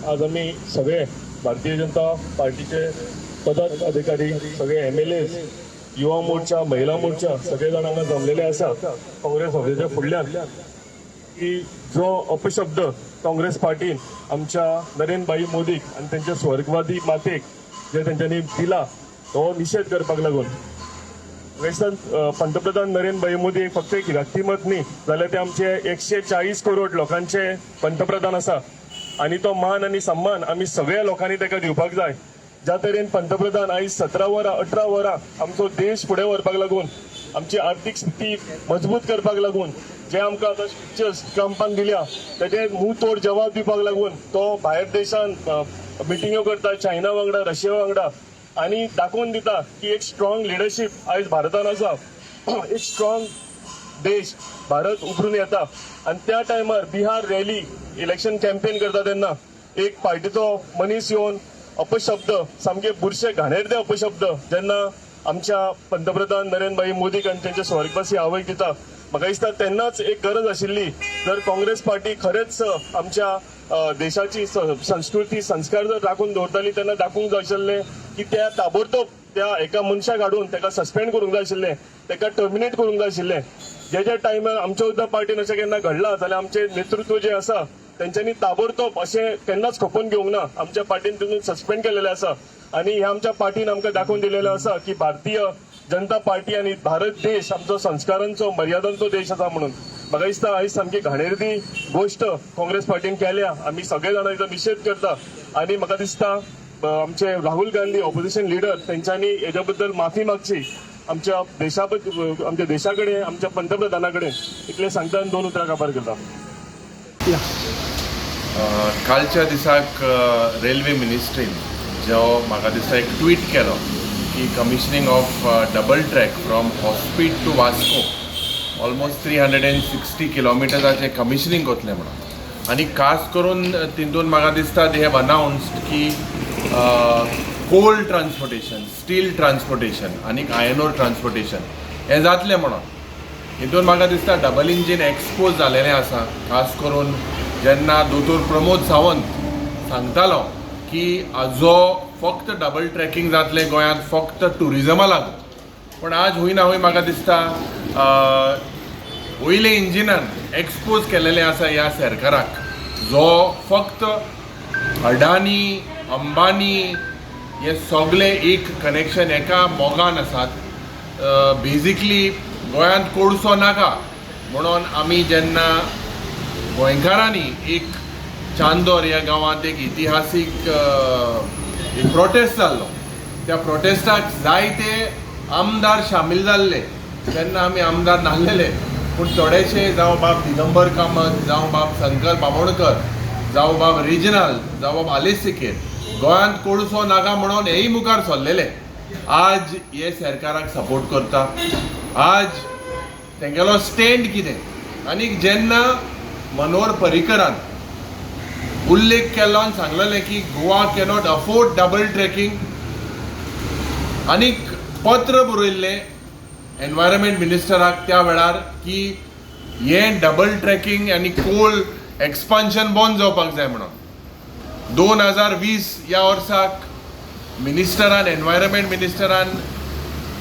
आज आमी सगळे भारतीय जनता पार्टीचे पदाधिकारी, सगळे एमएलए, युवा मोर्चा, महिला मोर्चा, सगळे जाण हांगा जमलेले आसा काँग्रेस ऑफिसाच्या फुडल्यान की जो अपशब्द काँग्रेस पार्टीन आमच्या नरेंद्रभाई मोदीक आनी तेंच्या स्वर्गवादी मातेक जे तेंच्यांनी दिला तो निशेध करपाक लागून. वेसन पंतप्रधान नरेंद्रभाई मोदी फक्त एक व्यक्तिमत्व न्ही, जाल्यार ते आमचे 140 करोड लोकांचे पंतप्रधान आसा आनी तो मान आनी सन्मान आमी सगळ्या लोकांनी ताका दिवपाक जाय. ज्या तरेन पंतप्रधान आयज 17 वरां, 18 वरां आमचो देश फुडें व्हरपाक लागून, आमची आर्थीक स्थिती मजबूत करपाक लागून, जे आमकां आतां स्पिचीस ट्रंपान दिल्या तेजे मुंह तोड जबाब दिवपाक लागून तो भायर देशान मिटिंग्यो करता, चायना वांगडा, रशिया वांगडा, आनी दाखोवन दिता की एक स्ट्रॉंग लिडरशीप आयज भारतान आसा, एक स्ट्रॉंग देश भारत उभरून येता. आनी त्या टायमार बिहार रॅली, इलेक्शन कॅम्पेन करता तेन्ना एक पार्टीचो मनीस येवन अपशब्द, सामके बुरशे घाणेरडे अपशब्द जेन्ना आमच्या पंतप्रधान नरेंद्रभाई मोदीक आनी तेंच्या स्वर्गवासी आवयक दिता, म्हाका दिसता तेन्नाच एक गरज आशिल्ली, जर काँग्रेस पार्टी खरेंच आमच्या देशाची संस्कृती, संस्कार जर राखून दवरताली, तेन्ना दाखोवंक जाय आशिल्लें की त्या ताबडतोब त्या एका मनशाक हाडून ताका सस्पेंड करूंक जाय आशिल्लें, ताका टर्मिनेट करूंक जाय आशिल्लें. जे ज्या टायमार आमच्या सुद्दां पार्टीन अशें केन्ना घडलां जाल्यार आमचें नेतृत्व जें आसा तेंच्यांनी ताबडतोब अशें केन्नाच खपोवन घेवंक ना. आमच्या पार्टीन तितून सस्पेंड केलेलें आसा आनी ह्या आमच्या पार्टीन आमकां दाखोवन दिलेलें आसा की भारतीय जनता पार्टी आनी भारत देश आमचो संस्कारांचो, मर्यादांचो देश आसा. म्हणून म्हाका दिसता आयज सामकी घाणेरडी गोश्ट काँग्रेस पार्टीन केल्या. आमी सगळे जाणां हेजो निशेध करता आनी म्हाका दिसता आमचे राहुल गांधी, ऑपोजिशन लिडर, तेंच्यांनी हेज्या बद्दल माफी मागची आमच्या देशा आमच्या देशा कडेन, आमच्या पंतप्रधाना कडेन. इतलें सांगता आनी दोन उतरां काबार करता. कालच्या दिसाक रेल्वे मिनिस्ट्रीन जो म्हाका दिसता एक ट्वीट केलो की commissioning of double track from Hospet to Vasco, almost 360 किलोमिटर्साचें commissioning करतलें म्हणून. आनी खास करून तितून म्हाका दिसता they have announced की कोल ट्रान्सपोर्टेशन, स्टील ट्रान्सपोर्टेशन आनी आयर्न ओर ट्रान्सपोर्टेशन हें जातलें म्हणून. हितून म्हाका दिसता डबल इंजीन एक्सपोज जालेलें आसा, खास करून जेन्ना दोतोर प्रमोद सावंत सांगतालो की जो फक्त डबल ट्रॅकिंग जातलें गोंयांत फक्त टुरिजमा लागून. पूण आज हूंय ना हूंय म्हाका दिसता वयले इंजिनान एक्सपोज केलेलें आसा ह्या सरकाराक, जो फक्त अडानी, अंबानी हे सगळे एक कनेक्शन एका मोगान आसात. बेजिकली गोंयांत कोळसो नाका म्हणून आमी जेन्ना गोंयकारांनी एक चांदोर ह्या गांवांत एक इतिहासीक एक प्रोटेस्ट जाल्लो, त्या प्रोटेस्टाक जायते आमदार शामील जाल्ले. तेन्ना आमी आमदार नासलेले, पूण थोडेशे, जावं बाब दिगंबर कामत, जावं बाब शंकर बामोणकर, जावं बाब रिजनल, जावं बाब आलेस सिकेर, गोंयांत कोळसो नाका म्हणून हेय मुखार सरलेले, आज हे सरकाराक सपोर्ट करता. आज तेंगेलो स्टँड कितें? आनी जेन्ना मनोहर पर्रीकरान उल्लेख केलो आनी सांगलेलें की Goa cannot afford double tracking, आनी पत्र बरयल्लें एनवायरमेंट मिनिस्टराक त्या वेळार की हें डबल ट्रॅकिंग आनी कोल एक्सपान्शन बंद जावपाक जाय म्हणून, 2020 ह्या वर्साक मिनिस्टरान, एनवायरमेंट मिनिस्टरान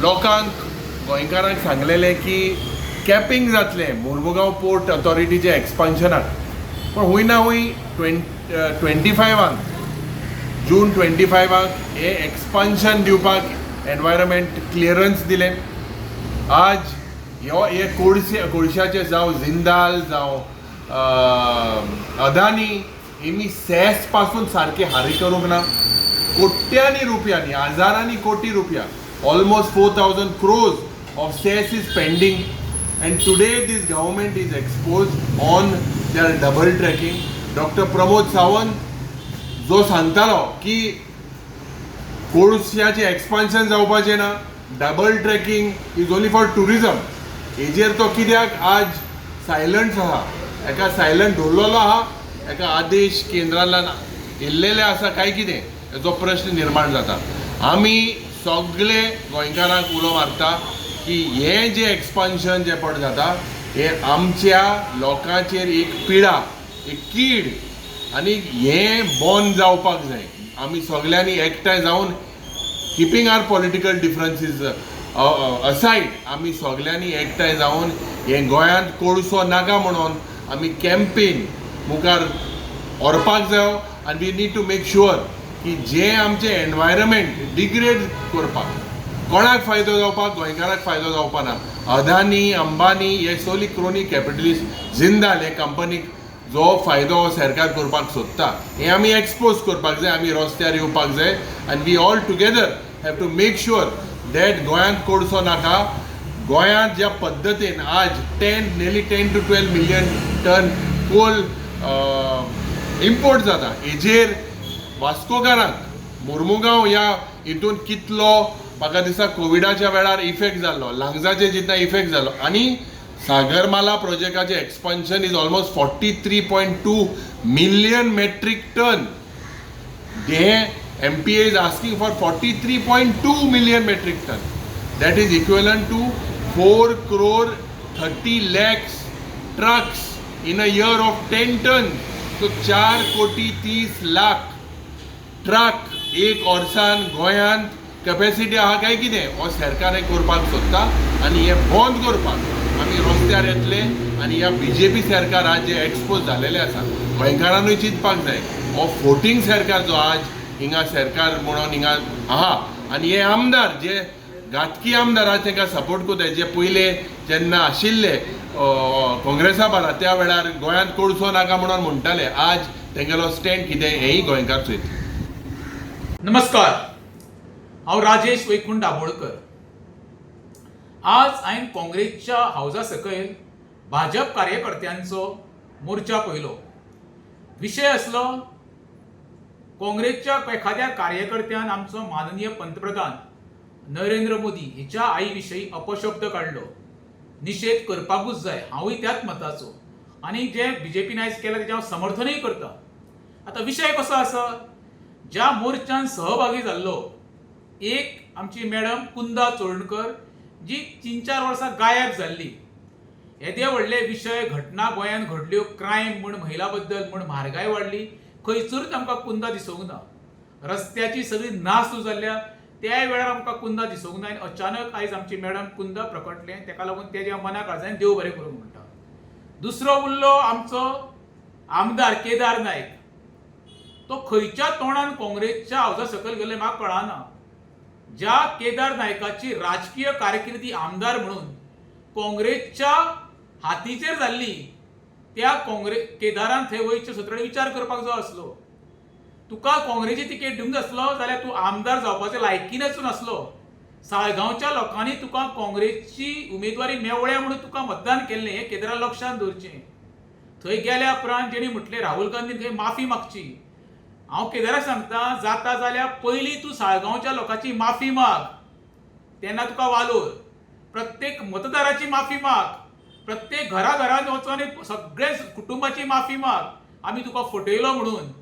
लोकांक, गोंयकारांक सांगलेलें की कॅपिंग जातलें मुर्मुगांव पोर्ट अथॉरिटीच्या एक्सपान्शनाक. पूण हूंय ना हूंय 25, जून 25 हे एक्सपान्शन दिवपाक एनवायरमेंट क्लियरन्स दिलें. आज ह्यो हे कोळशे कोळशाचे, जावं जिंदाल, जावं अदानी, हेमी सेस पासून सारके हारी करूंक ना. कोट्यांनी रुपयांनी, हजारांनी कोटी रुपया, almost 4,000 crores of cess is pending, and today this government is expose on their double tracking. Doctor Pramod Sawant जो सांगतालो की कोळशाचें एक्सपान्शन जावपाचें ना, double tracking is only for tourism, हेजेर तो कित्याक आज सायलंट आहा? एका सायलंट दवरलेलो आहा, एका आदेश केंद्रांतल्यान येयल्लेले आसा काय कितें, हेजो प्रश्न निर्माण जाता. आमी सगळे गोंयकारांक उलो मारता की हें जें एक्सपान्शन जें पड जाता, हें आमच्या लोकांचेर एक पिडा, एक कीड. आनी हें बंद जावपाक जाय. आमी सगल्यांनी एकठांय जावन keeping our political differences aside आमी सगल्यांनी एकठांय जावन हें गोंयांत कोळसो नाका म्हणून आमी कॅम्पेन मुखार व्हरपाक जायो. आनी we need to make sure की जें आमचें एनवायरमेंट डिग्रेड करपाक कोणाक फायदो जावपाक, गोंयकाराक फायदो जावपा ना. अदानी, अंबानी हे सगळी क्रोनी कॅपिटलिस्ट, जिंदाल हे कंपनीक जो फायदो सरकार करपाक सोदता, हें आमी एक्सपोज करपाक जाय. आमी रस्त्यार येवपाक जाय आनी we all together have to make sure that गोंयांत कोळसो नाका. गोंयांत ज्या पद्दतीन आज 10, nearly 10 to 12 million ton coal import जाता, हेजेर वास्कोकारांक, मुर्मुगांव ह्या हितून कितलो म्हाका दिसता कोविडाच्या वेळार इफेक्ट जाल्लो, लंग्साचेर जितना इफेक्ट जालो. आनी Sagarmala प्रोजेक्टाचें expansion is almost 43.2 million metric ton. They MPA is asking for 43.2 million metric ton. That is equivalent to 4 crore 30 lakhs trucks in a year of 10 ton. So 4 कोटी 30 लाख ट्रक एक वर्सान गोंयांत कॅपॅसिटी आहा काय कितें, हो सरकार हें करपाक सोदता. आनी हें बंद करपाक आमी रस्त्यार येतले. आनी ह्या बीजेपी सरकार आज जे एक्सपोज जालेले आसा, गोंयकारानूय चिंतपाक जाय, हो फोटींग सरकार जो आज हिंगा सरकार म्हणून हिंगा आहा. आनी हे आमदार जे घातकी आमदार आहा, तांकां सपोर्ट करताय, जे पयले जेन्ना आशिल्ले काँग्रेसा बारा, त्या वेळार गोंयांत कोळसो नाका म्हणून म्हणटाले, आज तेंगेलो स्टँड कितें हेंय गोंयकार चोयतले. नमस्कार, हांव राजेश वैकुंठ दाभोळकर. आज हांवें काँग्रेसच्या हावजा सकयल भाजप कार्यकर्त्यांचो मोर्चा पळयलो. विशय आसलो, काँग्रेसच्या एखाद्या कार्यकर्त्यान आमचो माननीय पंतप्रधान नरेंद्र मोदी हिच्या आई विशयी अपशब्द काडलो. निशेध करपाकूच जाय, हांवूय त्याच मताचो आनी जे बीजेपीन आयज केलां तेजें हांव समर्थनूय करता. आतां विशय कसो आसा, ज्या मोर्चान सहभागी जाल्लो एक आमची मॅडम कुंदा चोडणकर, जी 3-4 वर्सां गायब जाल्ली. येदे व्हडले विशय, घटना गोंयांत घडल्यो, क्रायम म्हूण, महिला बद्दल म्हूण, म्हारगाय वाडली, खंयसरूच आमकां कुंदा दिसूंक ना. रस्त्याची सगळी नास जाल्ल्या त्या वेळार आमकां कुंदा दिसूंक ना आनी अचानक आयज आमची मॅडम कुंदा प्रकटलें. तेका लागून तेज्या मनाक काळजान देव बरें करूं म्हणटा. दुसरो उरलो आमचो आमदार केदार नायक. तो खंयच्या तोंडान काँग्रेसच्या हावजा सकयल गेले म्हाका कळना. ज्या केदार नायकाची राजकीय कारकिर्दी आमदार म्हणून काँग्रेसच्या हातीचेर जाल्ली, त्या काँग्रेस केदारान थंय वयचे सत्र विचार करपाक जाय आसलो. तुका काँग्रेसी तिकेट दिवंक आसलो जाल्यार तूं आमदार जावपाचे लायकीनच नासलो. साळगांवच्या लोकांनी तुका काँग्रेसची उमेदवारी मेवळ्या म्हणून तुका मतदान केल्लें, हें केदारा लक्षांत दवरचें. थंय गेल्या उपरांत जेणी म्हटलें राहुल गांधीन थंय माफी मागची, हांव केदाराक सांगता, जाता जाल्यार पयलीं तूं साळगांवच्या लोकांची माफी माग, तेन्ना तुका वालोर. प्रत्येक मतदाराची माफी माग, प्रत्येक घरा घरान वचून आनी सगळे कुटुंबाची माफी माग, आमी तुका फटयलो म्हणून.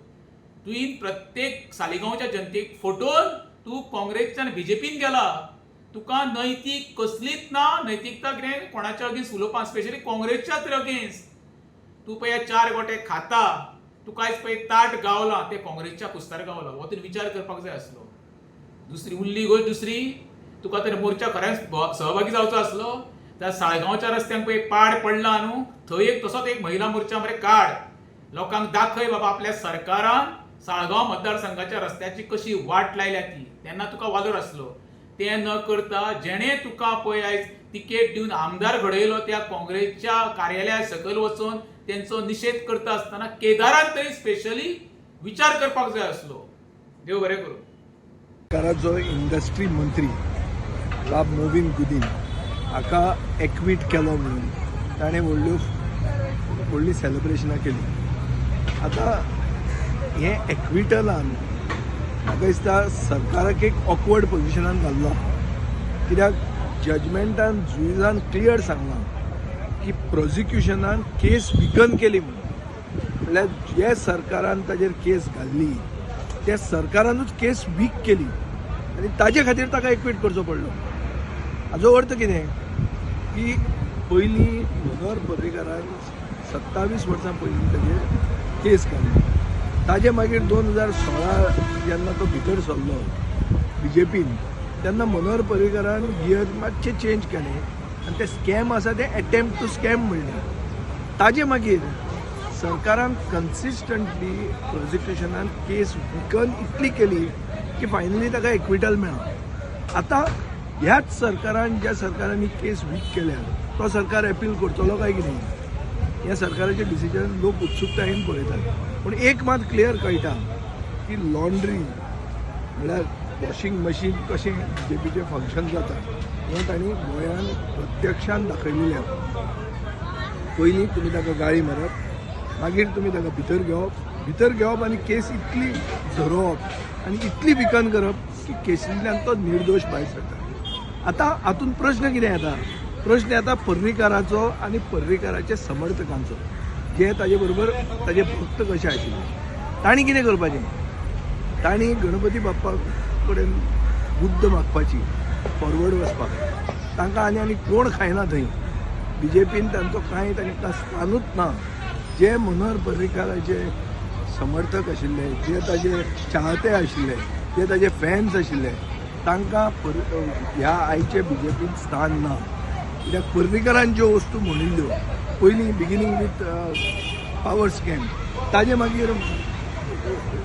तुवें प्रत्येक सालिगांवच्या जनतेक फटोवन तूं काँग्रेसच्यान बीजेपीन गेला. तुका नैतीक कसलीच ना नैतिकता कितें कोणाच्या अगेन्स्ट उलोवपाक, स्पेशली काँग्रेसच्या तरी अगेन्स्ट. तूं पळय चार गोटे खाता, तुका आयज पळय ताट गावलां तें काँग्रेसच्या कुस्तार गावलां, हो तुवें विचार करपाक जाय आसलो. दुसरी उरली गोश्ट दुसरी, तुका तर मोर्चा खऱ्यांच सहभागी जावचो आसलो जाल्यार साळगांवच्या रस्त्यांक पळय पाड पडला न्हू, थंय एक तसोच एक महिला मोर्चा मरे काड, लोकांक दाखय बाबा आपल्या सरकारान साळगांव मतदारसंघाच्या रस्त्याची कशी वाट लायल्या ती, तेन्ना तुका वालोर आसलो. तें न करता जेणे तुका पळय आयज तिकेट दिवन आमदार घडयलो त्या काँग्रेसच्या कार्यालया सकयल वचून तेंचो निशेध करता आसतना केदारान तरी स्पेशली विचार करपाक जाय आसलो. देव बरें करूं. सरकाराचो इंडस्ट्री मंत्री बाब मोविन गुदीन हाका एक्वीट केलो म्हणून ताणें व्हडल्यो व्हडलीं सेलिब्रेशनां केली. आतां हें एक्विटलान म्हाका दिसता सरकाराक एक ऑकवर्ड पोजिशनान घाल्लो, कित्याक जजमेंटान जुईजान क्लियर सांगलां की प्रोसिक्युशनान केस विकन केली म्हणून. म्हणल्यार जे सरकारान ताजेर केस घाल्ली त्या सरकारानूच केस वीक केली आनी ताजे खातीर ताका एक्वीट करचो पडलो. हाजो अर्थ कितें की पयलीं मनोहर पर्रीकारान 27 वर्सां पयलीं ताजेर केस घाली. ताजे मागीर 2016 जेन्ना तो भितर सरलो बीजेपीन तेन्ना मनोहर पर्रीकारान गियर मातशें चेंज केलें आनी ते स्कॅम आसा ते एटेम्प्ट टू स्कॅम म्हणलें. ताजे मागीर सरकारान कन्सिस्टंटली प्रोसिक्युशनान केस विकन इतली केली की फायनली ताका एक्विटल मेळ्ळा. आतां ह्याच सरकारान ज्या सरकारांनी केस वीक केल्या तो सरकार एपील करतलो काय कितें ह्या सरकाराचें डिसिजन लोक उत्सुकतायेन पळयतात. पूण एक मात क्लियर कळटा की लॉन्ड्री म्हळ्यार वॉशिंग मशीन कशें बीजेपीचें फंक्शन जाता हें तांणी गोंयांत प्रत्यक्षान दाखयलेलें आसा. पयलीं तुमी ताका गाळी मारप, मागीर तुमी ताका भितर घेवप, भितर घेवप आनी केस इतली झरोवप आनी इतली विकन करप की केसींतल्यान तो निर्दोश भायर सरता. आतां हातूंत प्रश्न कितें येता, प्रश्न येता पर्रीकाराचो आनी पर्रीकाराचे समर्थकांचो, जे ताजे बरोबर ताजे भक्त कशे आशिल्ले तांणी कितें करपाचें, तांणी गणपती बाप्पा कडेन बुद्द मागपाची फॉरवर्ड वचपाक. तांकां आनी आनी कोण खायना थंय, बीजेपीन तांचो कांय तांकां स्थानूच ना. जे मनोहर पर्रीकाराचे समर्थक आशिल्ले, जे ताजे चाहते आशिल्ले, जे ताजे फॅन्स आशिल्ले तांकां ह्या आयचे बीजेपीन स्थान ना. कित्याक पर्रीकारान ज्यो वस्तू म्हणिल्ल्यो पयलीं बिगिनींग वीथ पावर स्कॅम, ताजे मागीर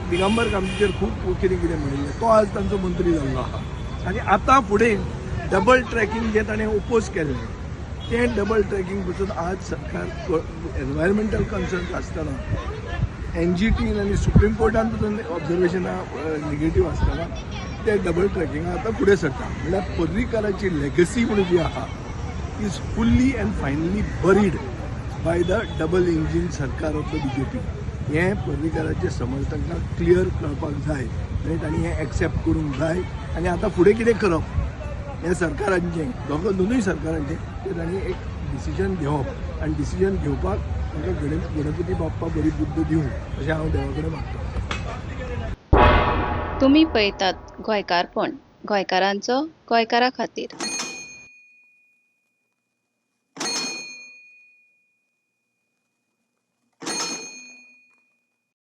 दिगंबर कामतीचेर खूब कितें कितें म्हणिल्लें, तो आज तांचो मंत्री जाल्लो आसा. आनी आतां फुडें डबल ट्रॅकिंग जें ताणें ओपोज केल्लें तें डबल ट्रॅकिंग पसून आज सरकार एनवायरमेंटल कन्सर्न्स आसतना एनजीटीन आनी सुप्रीम कोर्टान पसून ऑब्जर्वेशनां निगेटीव आसतना ते डबल ट्रॅकिंगा आतां फुडें सरता. म्हणल्यार पर्रीकाराची लेगसी म्हणून जी आसा is fully and finally buried by the double engine सरकार ऑफ the BJP. हें पर्रीकाराचे समर्थकांक क्लियर कळपाक जाय आनी तांणी हें एक्सेप्ट करूंक जाय. आनी आतां फुडें कितें करप हें सरकारांचें, दोगां दोनूय सरकारांचें तें तांणी एक डिसिजन घेवप आनी डिसिजन घेवपाक तांकां गणपती बाप्पा बरी बुद्द दिवं अशें हांव देवा कडेन मागतां. तुमी पळयतात गोंयकारपण, गोंयकारांचो गोंयकारा खातीर.